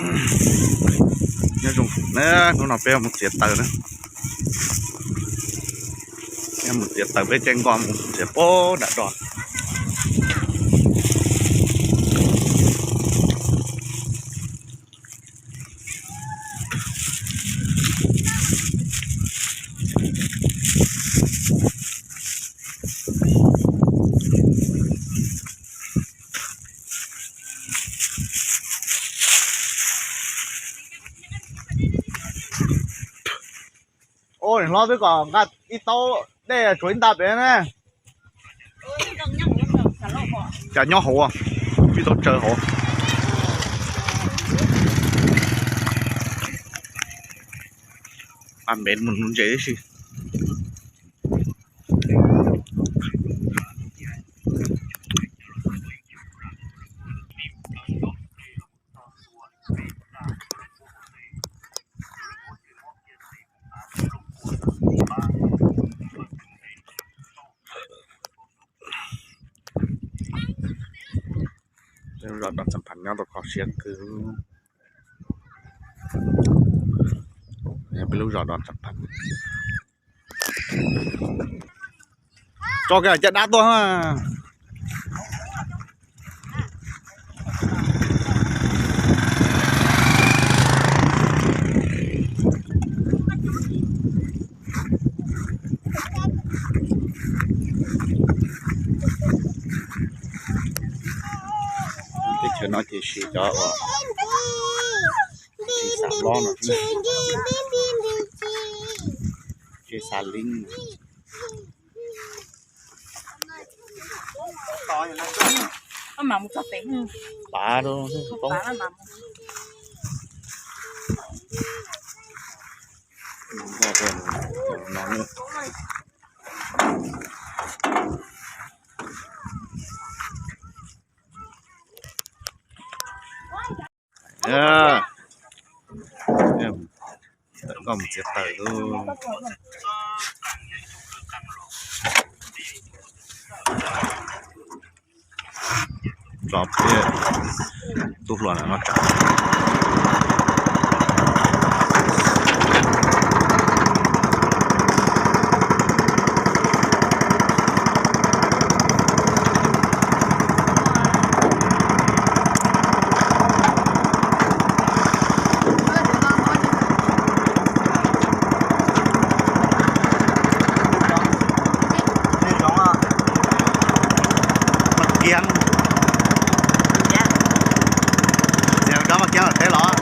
Nyob zoo, hnub no peb mus txiav taws na. Peb mus txiav taws, peb caij nkoj mus txiav pem nram do. Ua hlob twb kom nqa ib taub dej tsuav ib nta pem na. Cas nyob hauv, ib taub tsaws hauv. Nqa npev mus nuv ntses tib si. Peb lub zos Don Xam Phas nyob rau kho siab kawg. Yog peb lub zos Don Xam Phas. Tso kiag caj dab tuaj. Teb chaws no ces siv cov uas tsis xav lob no, tsis xav leeb. Pav rau, tawm nkoj mus txiav taws lauj. Tso peb tub hluas no tsa. Mas kiag, txiav rov mas kiag los teb los.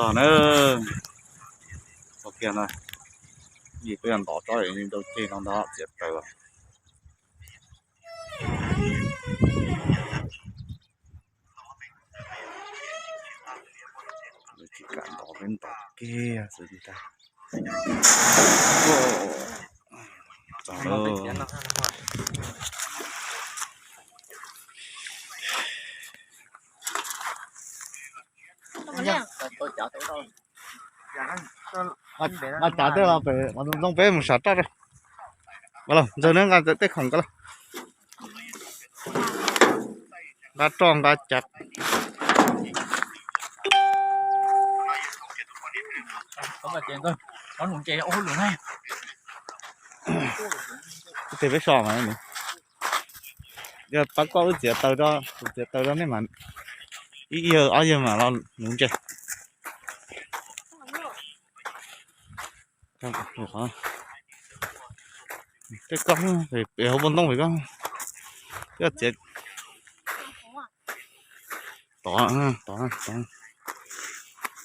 Na, ua kiag na, yim kuj yog ntov tsob rau ceg no ntag, txiav taws. Tsis kam ntov, peb ntov kiag xwb tag. Nqa cav tej los pem ntoo peb mus sam roj. Ntxawg, nqa tej khoom ko los. Nqa roj nqa cav. Tes peb so mas, yog pab koj wb txiav taws rau, kuv txiav taws rau nej mas ib yawg ob yawg mas los nuv ntses. Tej koj pem hauv paus ntoo pem koj, yog txiav tod, tod, tod,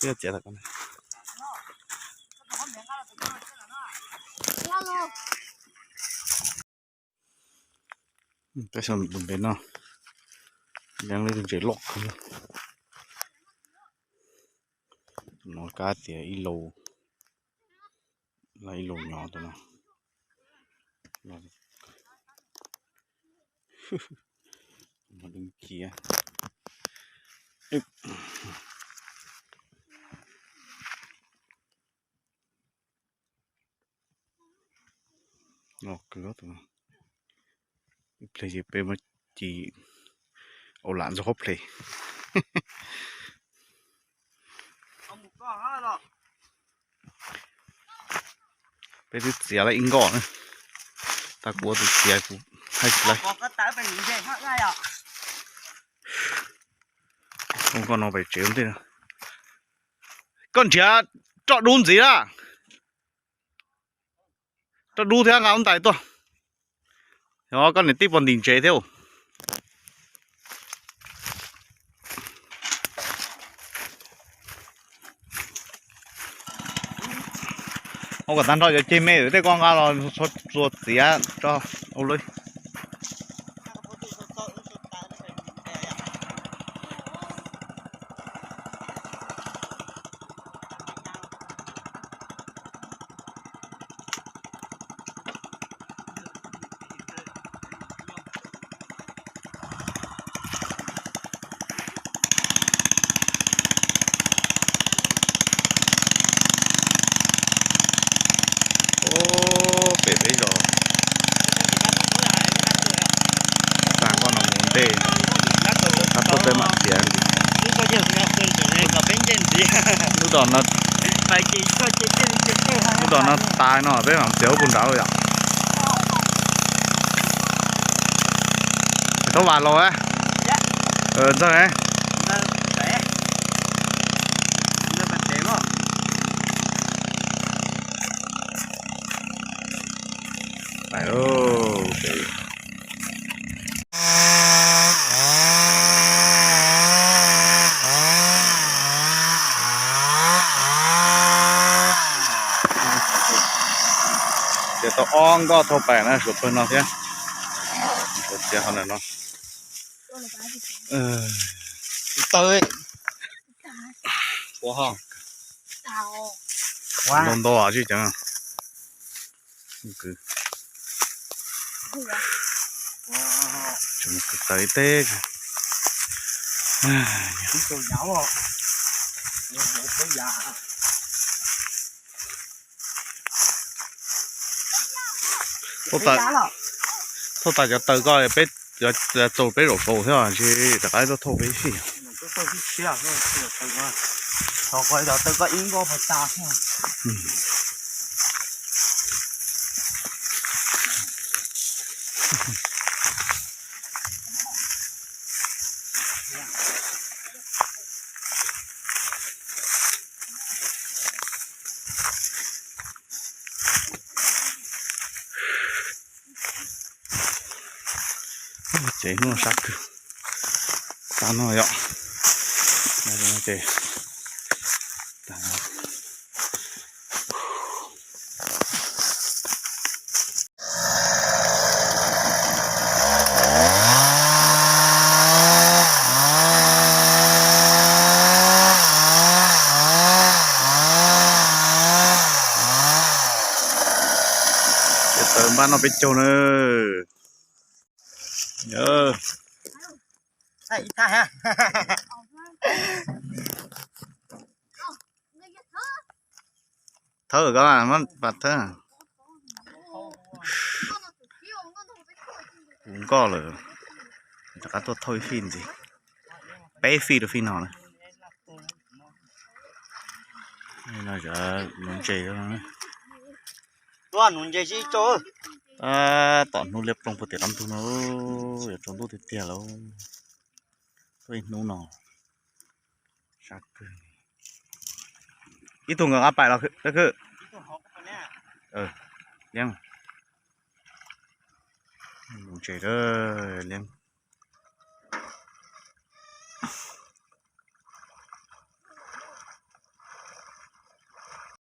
yog txiav. Peb sau tus npe no, yeej li tus ntses loj kawg. Tus no kab tias ib lus, ib lus nyob tus no. Dub ciab. Ib pliag ces peb muab ci au lam ntxuag qhob plhes. Peb twb txiav lawm ib nkoj na. Tag kuv ua tus txiav kuv hais tsis laib. Ua nkoj no pem tsev ua ntej. Koj nrhiav roj dub ntxiv na. Roj dub thiab nqa lub ntais tuaj. Yog koj niam tij puas ntim ntses thiab. Ua kom tag nrho cov ceg me tej koj nqa los txhua txiav tso ua li. Pem peb zos, tag koj no mus ntej, tab tuaj peb mam txiav. Lub dos no, lub dos no tas no peb mam txiav hauv puag nrad lawm yom. Tau vas los ntxawg. Ces tau ob nkoj thauj pais na, suav pawg no thiab. Suav txiav qhov ntawm no. Taw ua ho ntau ntau tsis ceev. Kwv, tseem kwv taw ib teb. Thauj tas cov taw ko peb txaus peb zaum saud thiab, ntshe rov qab tuaj thauj peb ib sij. Ces hnub sab kawg, tag no yom. Ces tag Tawm npaj noj peb caug na. Thawb ko, muab pas thawb. Puv nkoj lawm, rov qab tuaj thauj ib fij ntxiv, peb fij rau fij no na. Nuv ntses, tab tom hnub liab ploog puag tim qab ntug no, yuav tsaus ntuj tiag tiag lawm. Tuaj ib hnub no, sab kawg. Ib tug nkawd qab pais los, Liab, nuv ntses, Liab.